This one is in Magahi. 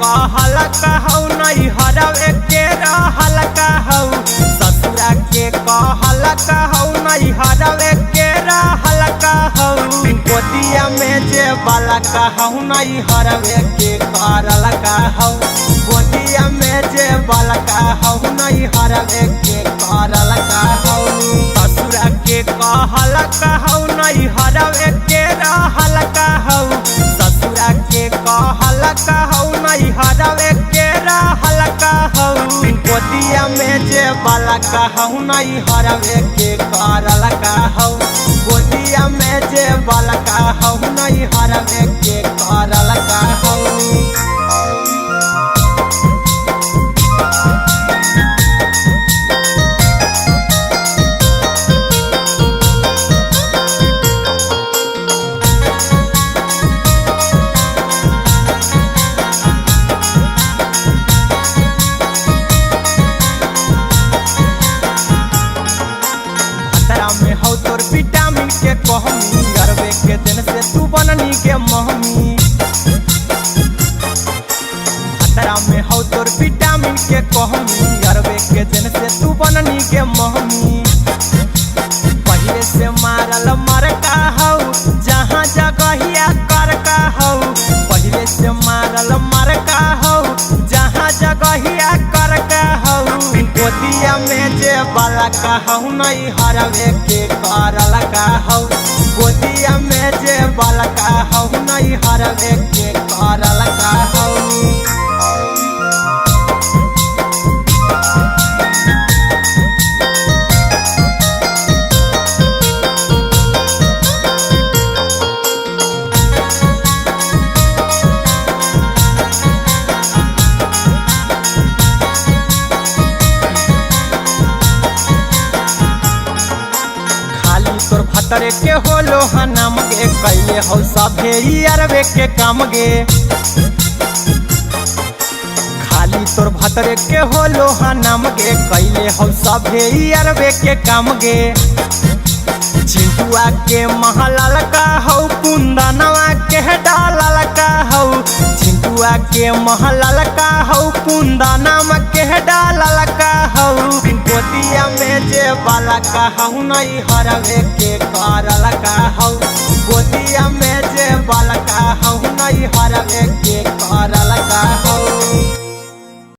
कहल कहौ नहीं हरवे के रहल कहौ, ससुरा के कहल कहौ नहीं हरवे के रहल कहौ। गोदिया में जे बाला कहौ नहीं हरवे के करल कहौ, गोदिया में जे बाला कहौ नहीं हरवे के करल कहौ। ससुरा के कहल कहौ नहीं हरवे के रहल कहौ, ससुरा के कहल कहौ नहीं हरवे के रहल कहौ। गोदिया में जे बाला कहौ नहीं हरवे के करल कहौ, गोदिया में जे बाला कहौ नहीं हरवे के करल कहौ। खतरा में हौ तोर विटामिन के कहमी, अरबे के दिन से तू बननी के महमी। खतरा में हौ तोर विटामिन के कहमी, अरबे के दिन से तू बननी के महमी। पहले से मारल मरका हौ जहाँ जगहिया करका हौ, पहले से मारल मरका हौ जहाँ जगहिया करका हौ। गोदिया में जे बाला कहौ नहीं हरवे के करल कहौ, गोदिया में जे बाला कहौ नहीं हरवे के करल कहौ। खाली तोर भतरे के होलो हनाम गे, कैले हौ सभे अरबे के काम गे। खाली तोर भतरे के होलो हनाम गे, कैले हौ सभे अरबे के काम गे। चिंटुआ के महलाल का हौ कुंदनवा के डालल का हौ, चिंटुआ के महलाल का हौ कुंदनवा के डालल का हौ। गोदिया में जे बाला कहौ नहीं हरवे के करल कहौ, गोदिया में जे बाला कहौ नहीं हरवे के